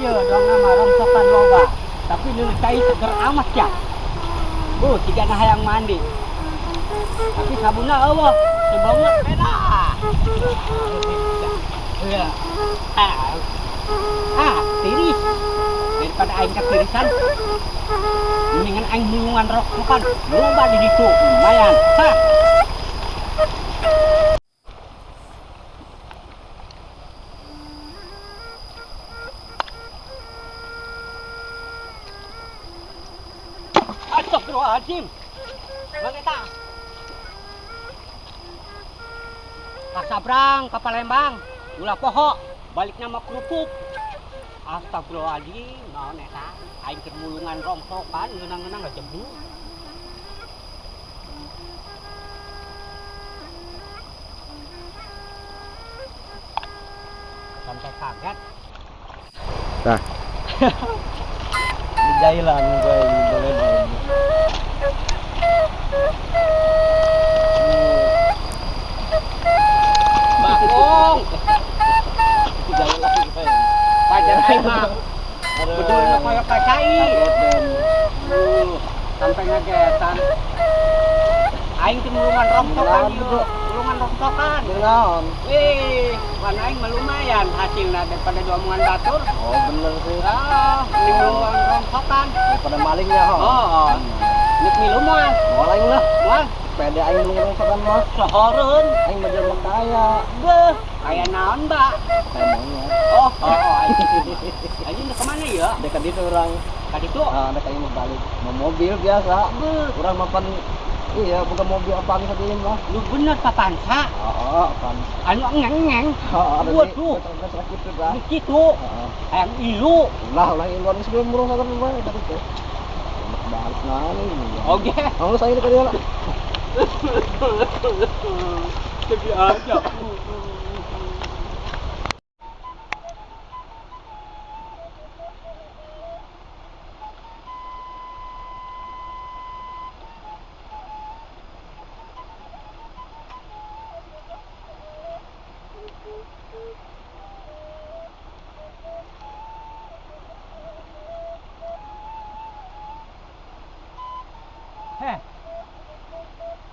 Ieu doang nama rongsokan loba. Tapi leuleut cai seger amat ya. Tiga nah hayang mandi. Tapi sabunna eueuh, teu banget beda. Ya. Ah, tiris. Daripada aing ketirisan, mendingan aing mulungan rongsokan loba di ditu, lumayan. Hah. Astagfirullahaladzim. Bang eta. Kasabrang ka Palembang, ulah poho, balik nama kerupuk. Astagfirullahaladzim, naon eta? Aing keur mulungan rongsokan, ngeunang-ngeunang ngajebuk. Sampai kaget. Tah. Di jailan gue ini boleh main. Bagong. Di jailan gue. Pajar aing mah. Bedul nu koyo ka cai. Sampai ngagetan. Aing teh mulungan rongsokan ieu. Mulungan rongsokan. Naon? Wih, wan aing mah lumayan hasilna daripada diomongan batur. Oh, bener sih. Ah, ini mulungan rongsokan. Daripada malingnya, ho. Oh. Nik milu moal. Moal aing lah. Moal. Pede aing mulungan rongsokan mah. Sohoreun. Aing mah jelema kaya. Beuh, kaya naon, Mbak? Kaya monyet. Oh, oh, aing. Aing udah kemana ya? Dekat itu orang. Ka ditu? Ah, dekat imah balik. Mau mobil biasa. Beuh. Urang mapan iya, bukan mobil apaan satu ini mah. Lu bener Papansa. Oh, apaan. Anu ngeng-ngeng. Oh, ada di Waduh. betul-betul gitu, Bang. Lu gitu. Heeh. Hayang ilu. Lah, ulah iluan sebelum murung satu mah tadi teh. Balik naon ini. Oke. Oh, saya ini kali lah. Lebih aja. Heh,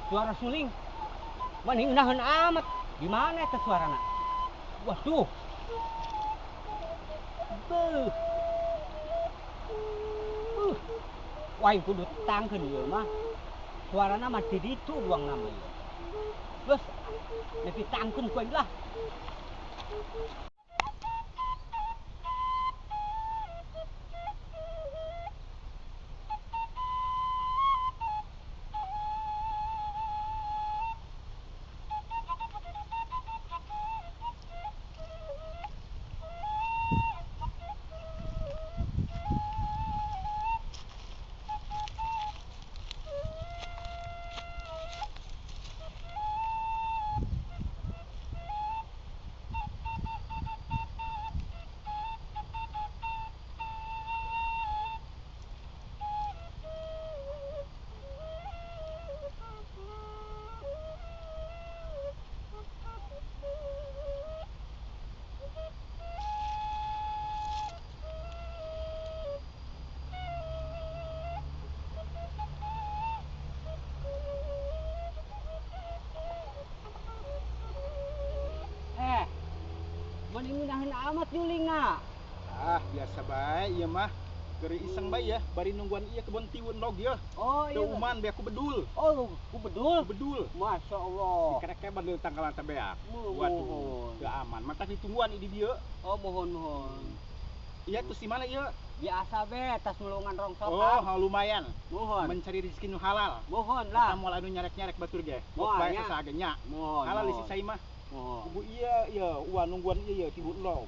suara suling, mending nahan amat. Gimana itu suarana? Waduh, beuh, wah kudu tangkeun ieu mah. Suarana mah di ditu buang nama ieu. Terus, nepi tangkeun ku aing lah. Mending amat julingna. Ah, biasa bae ieu mah. Keur iseng bae ya, bari nungguan ieu kebon tiwun log ya. Oh, iya. Teu uman be aku bedul. Oh, ku bedul. Bedul. Masya Allah. Dikerek bandel tangkalan teh beak. Mohon. Waduh, teu aman. Mata ditungguan di dieu. Oh, mohon mohon. Iya tuh si mana ieu? Biasa be, tas mulungan rongsokan. Oh, lumayan. Mohon. Mencari rezeki nu halal. Mohon lah. Eta moal anu nyarek-nyarek batur ge. Moal Bae nya. saha ge nya. Mohon. Halal mohon. isi cai mah. Mohon. Kubu iya iya, uan nungguan iya iya tiwun log.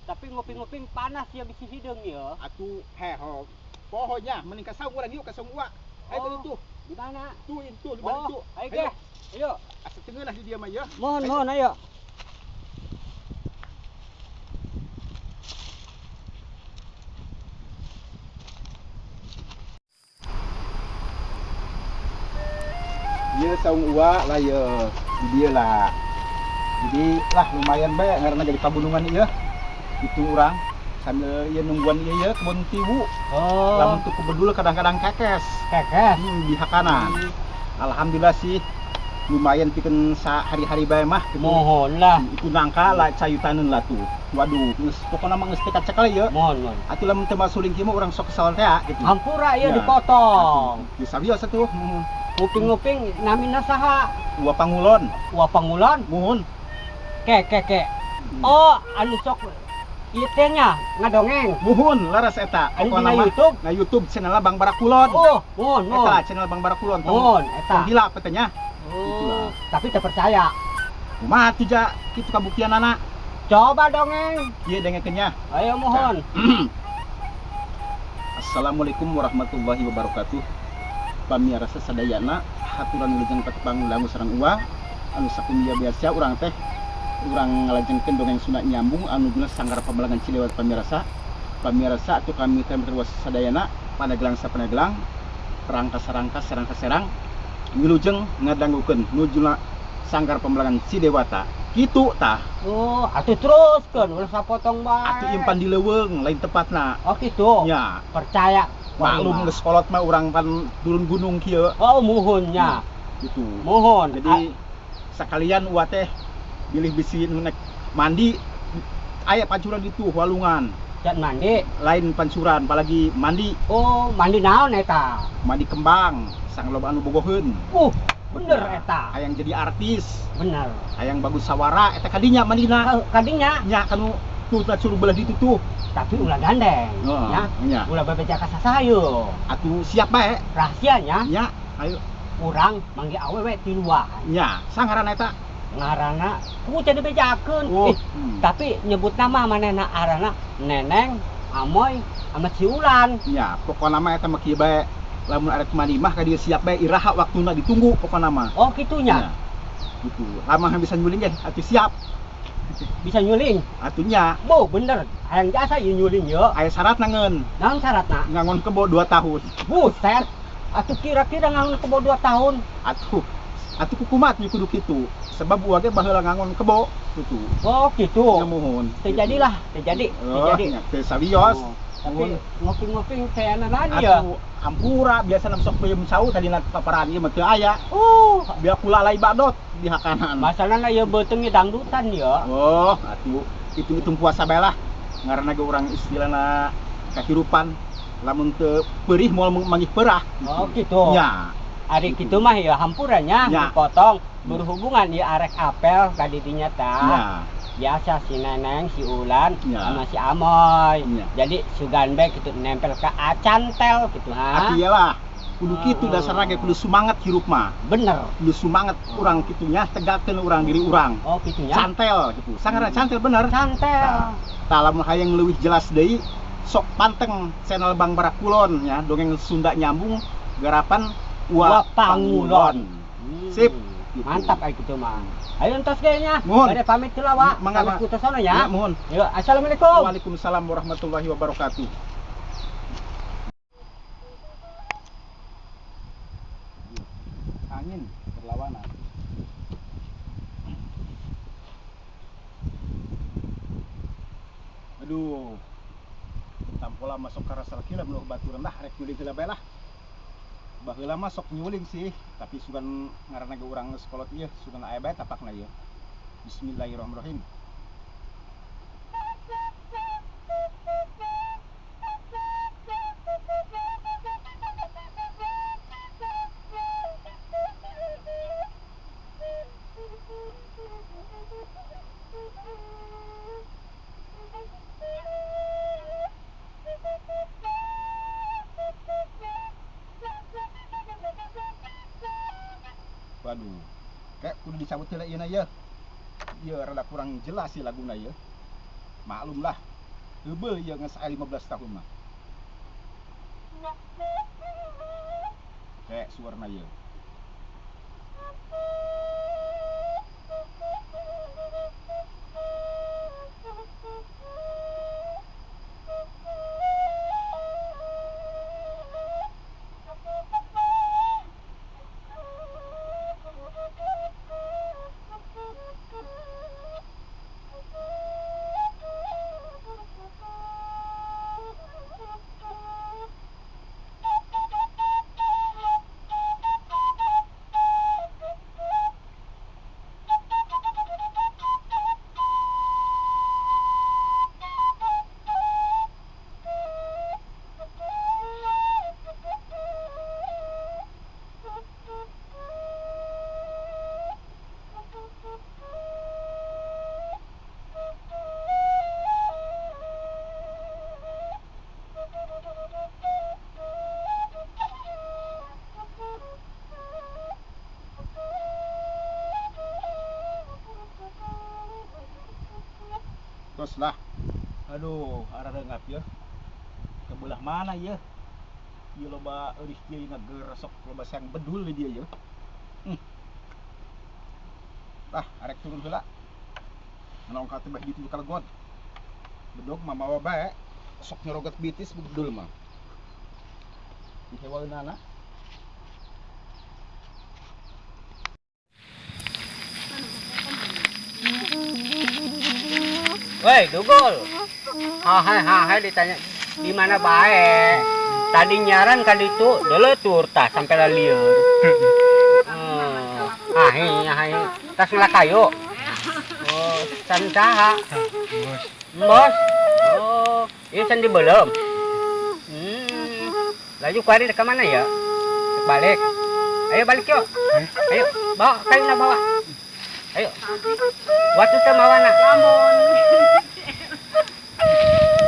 Tapi nguping-nguping panas ya bisi hideung ya. Atuh heho. Pokoknya mending ka saung urang yuk ka saung uwa. Ayo Oh. tuh. Di mana? Tuh itu di balik Oh, tuh. ayo ge. Ayo. Asa tengeunah di dia mah ya. Mohon, mohon ayo. Ieu saung uwa lah ye. Di dieu lah. Jadi lah lumayan bae ngaranna jadi pabulungan ieu. Itu urang. Sambil ieu nungguan ieu ye kebon tiwu. Oh. Lamun teu kubedul kadang-kadang kekes. Kekes. Di hakanan. Alhamdulillah sih lumayan pikeun sehari-hari bae mah gitu. Mohon lah. Itu nangka lah cayutaneun lah tuh. Waduh, geus pokona mah geus teu kacekel ieu. Mohon, mohon. Atuh lamun teu masuling kieu mah urang sok kesel teh gitu. Hampura ieu Ya. Dipotong. Bisa biasa tuh. Nguping-nguping namina saha? Ua Pangulon. Ua Pangulon? Muhun. Ke ke ke. Oh, anu sok ieu teh nya ngadongeng. Muhun laras eta. Anu Pokona dina mah YouTube? Na YouTube channelna Bang Barakulon. Oh, muhun, muhun. Eta channel Bang Barakulon. Muhun eta. Tong hilap eta nya. Oh, tapi terpercaya. Kumaha tuh ja kitu kabuktianana? Coba dongeng. Ieu dengekeun nya. Ayo mohon. Assalamualaikum warahmatullahi wabarakatuh. Pamiarsa sadayana haturan wilujeng patepang langu sareng uwa anu sakumia biasa urang teh urang ngalajengkeun dongeng Sunda nyambung anu guna sanggar Pamelagan Cilewat pamirsa. Pamirsa atuh kami teh terus sadayana Pandeglang sapandegelang rangka sarangka serangka serang wilujeng ngadangukeun nujuna sanggar Pamelagan Cidewata. Kitu tah. Oh, atuh teruskeun ulah sapotong bae. Atuh impan di leuweung lain tepatna. Oh kitu. Nya. Percaya. Maklum geus kolot mah urang pan turun gunung kieu. Oh, muhunnya. Gitu. Muhun. Jadi sekalian uwa teh bilih bisi nu nek mandi aya pancuran ditu walungan. Can mandi. Lain pancuran apalagi mandi. Oh, mandi naon eta? Mandi kembang, sang loba anu bogoheun. Bener eta. Hayang jadi artis. Bener. Hayang bagus sawara eta kadinya mandina. Kadinya. Nya kanu tuh curu belah ditu tuh. Tapi ulah gandeng, oh, ya. Nya. Ulah bebeja ka sasayu. Atuh siap bae. Rahasianya. Nya, ayo. Urang manggil awewe ti luar. Nya, sangaranna eta? Ngaranna ku jadi bejakeun. Oh. Tapi nyebut nama manehna arana Neneng, Amoy, sama si Ulan. Nya, pokona mah eta mah kieu bae. Lamun arek mandi mah ka dieu siap bae iraha waktuna ditunggu pokona mah. Oh, kitunya. Nya. Gitu. Lama bisa nyuling ge atuh siap. Bisa nyuling? Atunya. Bo, bener. Hayang jasa ieu nyuling ye. Aya syarat nangeun. Naon syaratna? Ngangon kebo 2 tahun. Buset. Atuh kira-kira ngangon kebo 2 tahun. Atuh. Atuh kukumat nya kudu kitu. Sebab uwa ge baheula ngangon kebo kitu. Oh, kitu. Nya muhun. Teu jadilah, teu jadi, teu jadi. Nya teu sawios. Oh, tapi ngoping-ngoping kayana lagi ya. Atuh hampura biasa sok peuyeum cau tadi na paparaan ieu mah teu aya. Biar kula lai badot di hakanan. Masalahna ieu beuteung dangdutan ya. Oh, atuh hitung-hitung puasa bae lah. Ngaranna ge urang istilahna kahirupan lamun teu peurih moal manggih peurah. Oh, kitu. Nya. Ari kitu mah ya hampuranya dipotong berhubungan ya arek apel ka didinya tah. Nya. Biasa si Neneng, si Ulan, ya. Sama si Amoy. Ya. Jadi sugan bae gitu nempel ke acantel gitu ha. Atuh iyalah. Kudu kitu dasarna ge kudu semangat hirup mah. Bener. Kudu semangat urang kitunya tegakkeun urang diri urang. Oh kitunya. Cantel gitu. Sangarana cantel bener. Cantel. Tah lamun hayang leuwih jelas deui sok panteng channel Bang Barakulon ya, dongeng Sunda nyambung garapan Ua Pangulon. Sip. Gitu. Mantap kayak gitu mah. Ayo entos kayaknya. Mohon. Bade pamit heula wa. Mangga pamit ku sono ya. Mohon. Yuk, assalamualaikum. Waalaikumsalam warahmatullahi wabarakatuh. Angin berlawanan. Aduh. Tampola masuk ke rasa kila menuh batu rendah rek nyuling heula bae lah. Baheula mah sok nyuling sih, tapi sugan ngaranna ge urang geus kolot ieu, sugan aya bae tapakna ieu. Bismillahirrahmanirrahim. Waduh, kayak kudu dicabut heula ieu na ye. Ieu rada kurang jelas sih laguna ieu. Maklum lah, heubeul ieu geus aya 15 tahun mah. Kayak suarana ieu. Terus lah. Aduh, arareungap ya. Ke belah mana ya? Ieu loba eurih kieu ngageresok loba siang bedul di dia ya. Hmm. Lah, arek turun heula. Nong ka teh beh ditu kalegot. Bedog mah mawa bae. Sok nyorogot bitis bedul mah. Dihewaeunana. Woi, Dugul. Hai hai ditanya di mana bae. Tadi nyaran kali itu deletur tah sampai lalieur. Hai hai tas ngelak kayu. Oh, san saha? Bos. Bos. Oh, iya san dibelem. Laju kuari ke mana ya? Balik. Ayo balik yuk. Ayo, bawa kayunya bawa. Ayo. Waktu teh mawana.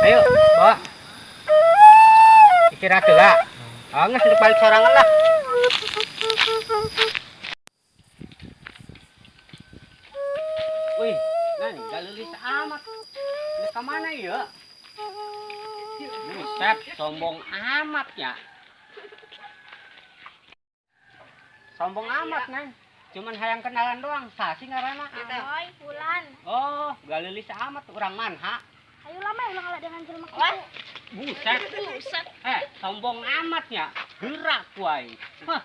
Ayo, bawa. Istirahat heula. Ah, geus balik sorangan lah. Wih, nah gak amat. Udah ke mana ya? Buset, sombong amat ya. Sombong amat, Neng. Cuman hayang kenalan doang, sasi ngaranna. Amoy, Wulan. Oh, gak amat urang manha. Ayo lama ulah kalah dengan jelema kitu. Buset. Buset. Sombong amat ya. Gerak ku aing. Hah.